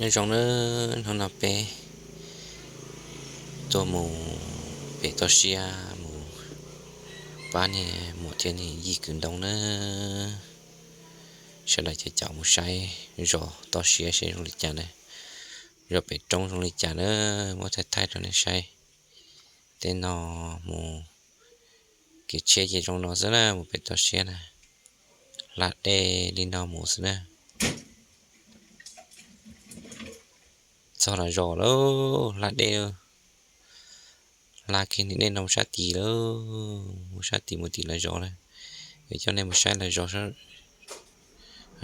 Nyob zoo nawb, hnub no peb tuaj mus pem toj siab mus pab niag muam thiab niag yij kwv ntoo nawb. Sawv daws caum caum mus saib zos toj siab seb zoo li cas na, zos pem roob zoo li cas na, muab thaij thaij rau nej saib. Tej no mus kev tsheb ces zoo no xwb na, mus pem toj siab na, hla dej li no mus xwb na. Txog lawv zos lawm, hla dej, hla kiag niag dej no mus sab tid lawm, mus sab tid mus tim lawv zos lawm. Yuav coj nej mus saib lawv zos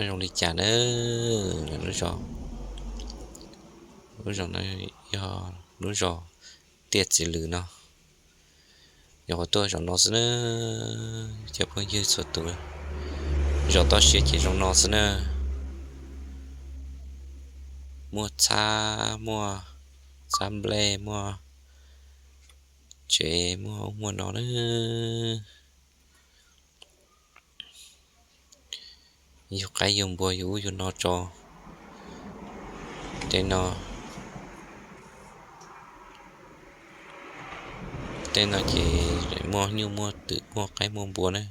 zoo li cas na. Lawv lub zos, lub zos no yog lub zos Tiaj Txiv Lws no. Nyuam qhuav tuaj zos no xwb na, cov phooj ywg txhua tus, zos toj siab ces zoo no xwb na. Muaj txhab, muaj txhab nplej, muaj tsev, muaj ub muaj no na. Yug qaib yug npua yug ub yug no tso. Tej no, tej no ces muaj nyuj muaj twm muaj qaib muaj npua na.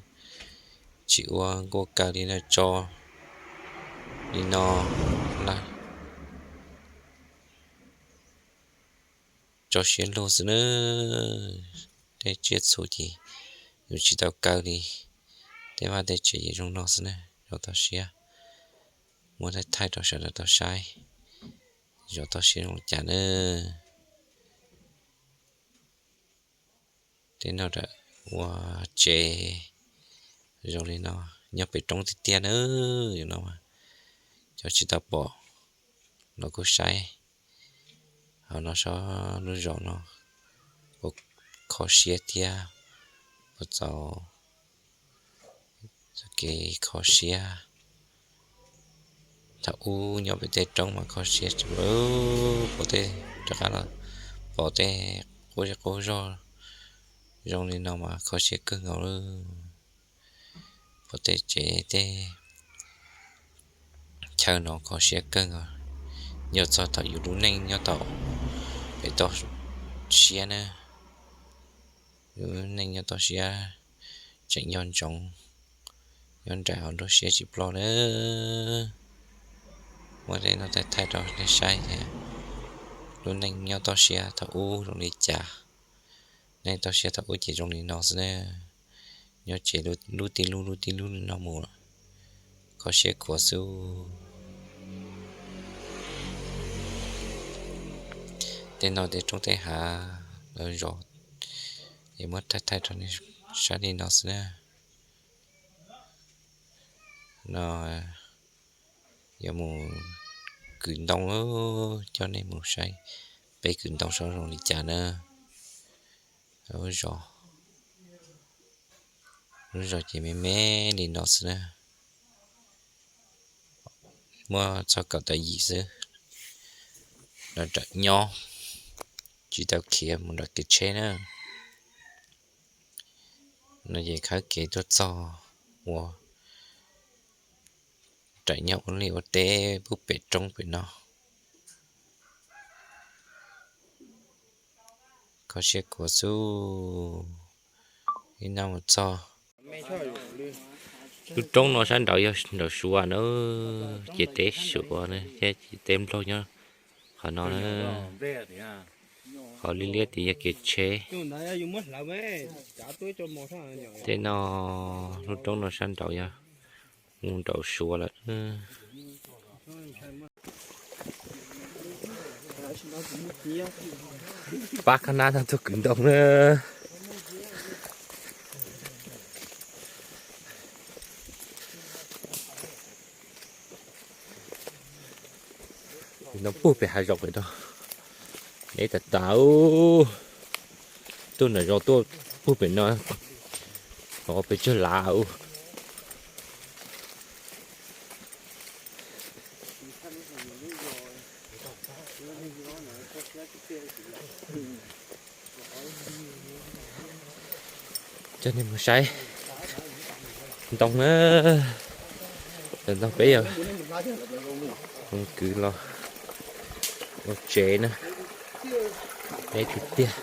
Tsis ua nkuaj kaw li no tso li no lawm, tso siab luag xwb na. Tej tsiaj txhu ces yus tsis tau kaw li. Tej vaj tej tsev ces zoo no xwb na, zos toj siab. Muab thaij thaij rau sawv daws tau saib, zos toj siab zoo li cas na. Tej no ua tsev zoo li no, nyob pem roob tiag tiag na. Cov tsis tau pom los kuj saib. Ho no sob lub zos no puas kho siab thiab, puas txaus txoj kev kho siab. Thaum ub nyob pem tej roob mas kho siab tsis, pom tej rov qab los pom tej qub zej qub zog zoo li no mas kho siab kawg nkaus lawm. Pom tej tsev tej chaw no kho siab kawg nkaus. Yog txog thaum yus lub neej nyob tau pem toj siab na, yus lub neej nyob toj siab tseem nco ntsoov nyob nraim hauv nruab siab tsis ploj na. Muab tej no thaij thaij rau nej saib tias lub neej nyob toj siab thaum ub zoo li cas. Neej toj siab thaum ub ces zoo li no xwb na. Nyob tsev lub tib lub lub tib lub li no mus, kho siab khuav xwb. Tej no tej roob tej hav lawv zos, es muab thaij thaij rau nej saib li no xwb na. No yuav mus kwv ntoo, coj nej mus saib peb kwv ntoo saib zoo li cas na. Lub zos, lub zos ces me me li no xwb na. Muaj txog kaum tawm yim xwb. Los ram nyob, tsis tau khiav mus nram kev tsheb na. No ces khawb kev tuaj txog ua ram nyob ua liaj ua teb pub pem roob pem no. Kho siab khuav xwb. Ib no mus txog lub roob no sab nraud yog nraum Suav na, ces teb Suav na thiab ces teb Nplog nyob qhov no na. Qhov liab liab tid yog kev tsheb. Tej no, lub roob no sab nraud yog mus nraum Suav lawm. Pab khab nab no tuaj kwv ntoo na. No puag pem hav zoov pem no, neb tas tas, tuaj nram zos tuaj puag pem no, pem tsawg lav ub. Coj nej mus saib ntoo na. Ntoo peb yog kwv los Ua tsev na, deb tiag tiag,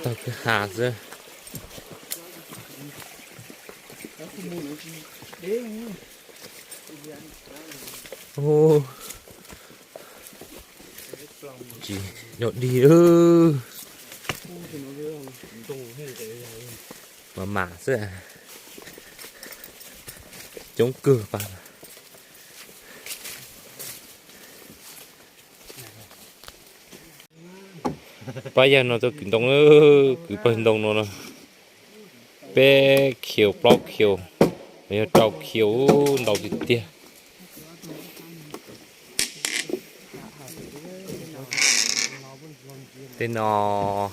taug kwj ha xwb. Tsis yog dig, mas mas xwb, coob kawg pab. Pab yawg no tuaj kwv ntoo, kwv pawg ntoo no no, peb khiaus plaub khiaus, los yog rau khiaus, ntau tiag tiag. Tej no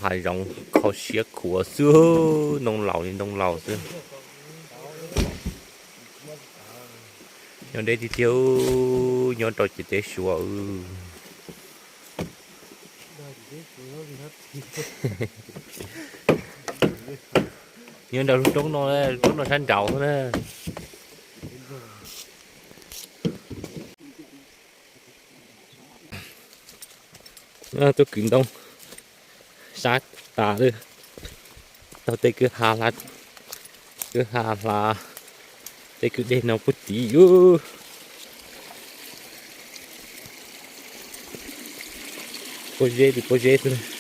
hav zoov kho siab khuav xwb, ntoo laus li ntoo laus xwb. Nyob deb tiag tiag, nyob rau ciam teb Suav. Nyob nraum lub roob no, lub roob no sab nraud xwb na. Tuaj kwv ntoo sab tas lawm, taug tej kwj ha hla, kwj ha hla tej kwj deg no puag tid. Pob zeb li pob zeb xwb.